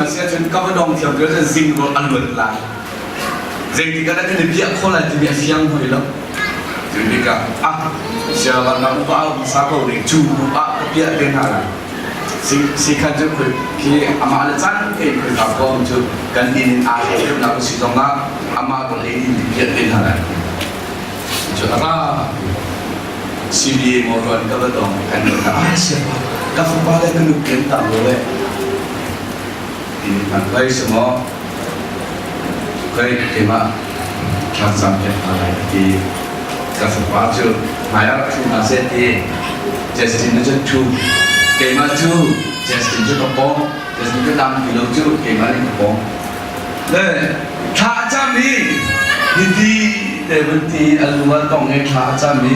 a si ahcun ka va dong thiam cu zing rawl a luat lai. Zeitik ah dah kan i piah khawh lai timi a fiang hoi lo. Cu tikah ah siavan ram upa au hmasa ko ding cu hnu ah ka piah te hna lai. Sikhan cu khoi khi amah le caan te khoi ka kong cu kan inn in aa hlei nak si zong ah amah kan ei din piah te hna lai. Cu a ra CBA motor ka va dong kan ah siapa ka fapa le ka nupi an tam lo le ti kan khoi semaw khoi keimah thlacam piak hna lai ti ka fapa cu hmai ah rak ṭhu hna seh ti Justin cu ṭhu keimah cu Justin cu ka pawng Justin cu dam ti lo cu keimah nih ka pawng le thla a cam i hiti te vun ti a lu ah tong i thla a cam i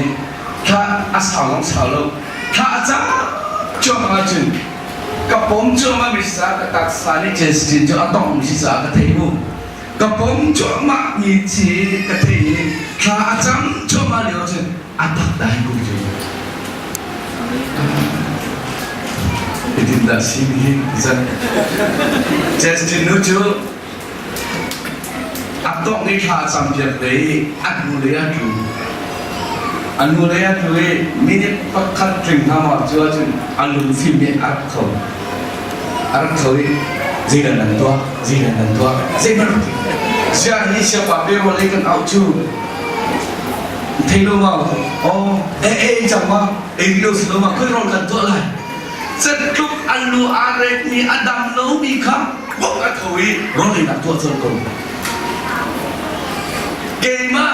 thla a sau zong sau lo thla a cam cuahmah cun ka pom cuahmah mi sa ka taksa nih Justin cu a tongh mi si caah ka thei mu ka pom cuahmah mi ci ka thei i thla a cam cuahmah lio cun a tak dai ko cu Itin dah si mi hi zan Justin nu cu A tawk i thla a campiak ve i a hnulei ah tlu. A hnulei ah tlu i minute pakhat tling hna maw cu ahcun a lungfim i a rak tho. A rak tho i zeidah nan tuah? Zeidah nan tuah? Zeihmanh rak ti. Siah hi siapa pe rual i kan auh cu thei lo ma? Oh, e e cang ma? Ei lo si lo ma? Khoi rawl kan tuah lai? Zetluk an lu aa rekmi a dam lomi kha bok a tho i rawleinak tuah colh ko. Keimah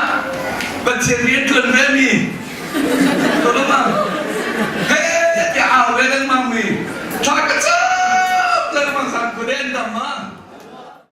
Pathian rian ṭuan ve mi.